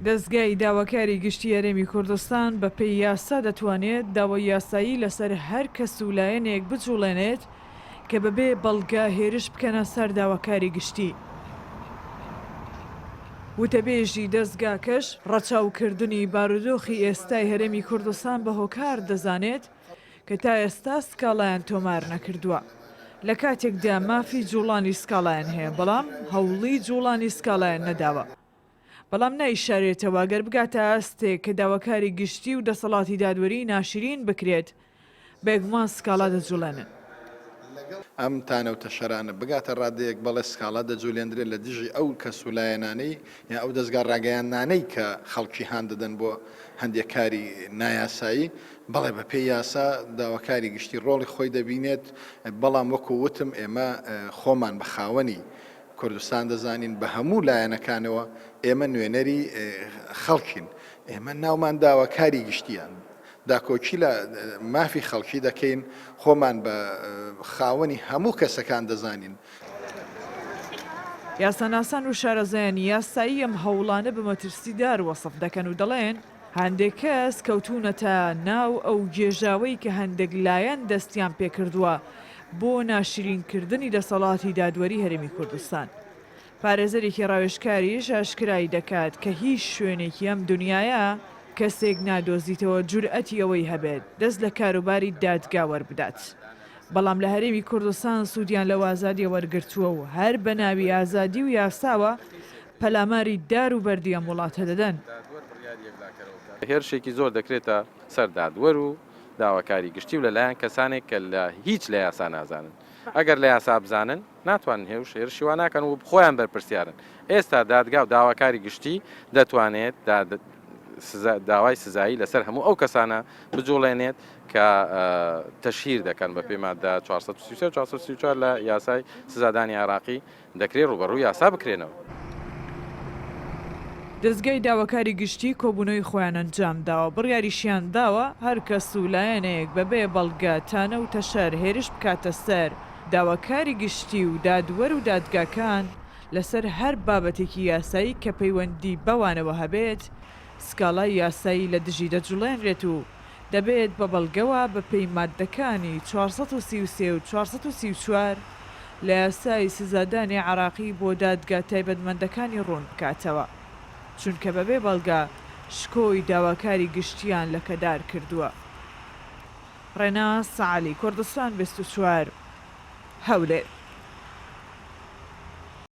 دەزگای داواکاری گشتی هەرێمی کوردستان بەپێی یاسا دەتوانێت داوای یاسایی لەسەر هەر کەس و لایەنێک بجوڵێنێت کە بەبێ بەڵگە هێرش بکەنە سەر داواکاری گشتی. وتەبێژی دەزگاکەش ڕەچاوکردنی بارودۆخی ئێستای هەرێمی کوردستان بە هۆکار دەزانێت کە تا ئێستا سکاڵایان تۆمار نەکردووە لە کاتێکدا مافی جوڵانی سکاڵایان هەیە بەڵام هەوڵی جوڵانی سکاڵایان نەداوە. بەڵام نایشارێتەوە گەر بگاتە ئاستێک کە داواکاری گشتی و دەسەڵاتی دادوەری ناشرین بکرێت، بێگومان سکاڵا دەجوڵێنن. ئەم تانە و تەشەرانە بگاتە ڕادەیەک بەڵێ سکاڵا دەجولێندرێت لە دژی ئەو کەس و لایەنانەی یان ئەو دەزگا ڕاگەیاندنانەی کە خەڵکی هان دەدەن بۆ هەندێک کاری نایاسایی، بەڵێ بە پێی یاسا داواکاری گشتی ڕۆڵی خۆی دەبینێت، بەڵام وەکو وتم ئێمە خۆمان بە خاوەنی کوردستان دەزانین بە هەموو لایەنەکانەوە ئێمە نوێنەری خەڵکین ئێمە ناومان داوە کاری گشتیان داکۆکی لە مافی خەڵکی دەکەین خۆمان بە خاوەنی هەموو کەسەکان دەزانین. یاساناسان و شارەزایانی یاسایی ئەم هەوڵانە بە مەترسیدار وەسف دەکەن و دەڵێن، هەندێک کەس کەوتوونەتە ناو ئەو گێژاوەی کە هەندێک لایەن دەستیان پێکردووە بۆ ناشرینکردنی دەسەڵاتی دادوەری هەرێمی کوردستان. پارێزەرێکی ڕاوێژکاریش ئاشکرای دەکات کە هیچ شوێنێکی ئەم دونیایە کەسێک نادۆزیتەوە جورئەتی ئەوەی هەبێت دەست لە کاروباری دادگا وەربدات بەڵام لە هەرێمی کوردستان سوودیان لەو ئازادیە وەرگرتووە و هەر بە ناوی ئازادی و یاساوە پەلاماری دار و بەردی ئەم وڵاتە دەدەن. هێرشێکی زۆر دەکرێتە سەر دادوەر و داواکاری گشتی و لەلایەن کەسانێک کە لە هیچ لە یاسا نازانن. ئەگەر لە یاسا بزانن ناتوانن هێوش هێرشی وا ناکەن و خۆیان بەرپرسیارن. ئێستا دادگا و داواکاری گشتی دەتوانێت داوای سزایی لەسەر هەموو ئەو کەسانە بجوڵێنێت کە تەشهیر دەکەن بەپێی مادە 433 و 434 لە یاسای سزادانی عێراقی دەکرێت ڕووبەڕووی یاسا بکرێنەوە. دەزگای داواکاری گشتی کۆبوونەوەی خۆیان ئەنجامداوە، بڕیاریشیان داوە هەر کەس و لایەنێک بەبێ بەڵگە تانە و تەشەر هێرش بکاتە سەر داواکاری گشتی و دادوەر و دادگاکان لەسەر هەر بابەتێکی یاسایی کە پەیوەندی بەوانەوە هەبێت سکاڵای یاسایی لە دژی دەجوڵێنرێت و دەبێت بە بەڵگەوە بەپێی ماددەکانی 433 و 434 لە یاسای سزادانی عێراقی بۆ دادگا تایبەتمەندەکانی ڕوون بکاتەوە، چونکە بەبێ بەڵگە شکۆی داواکاری گشتییان لەکەدار کردووە. ڕێناس عەلی، کوردستان 24، هەولێر.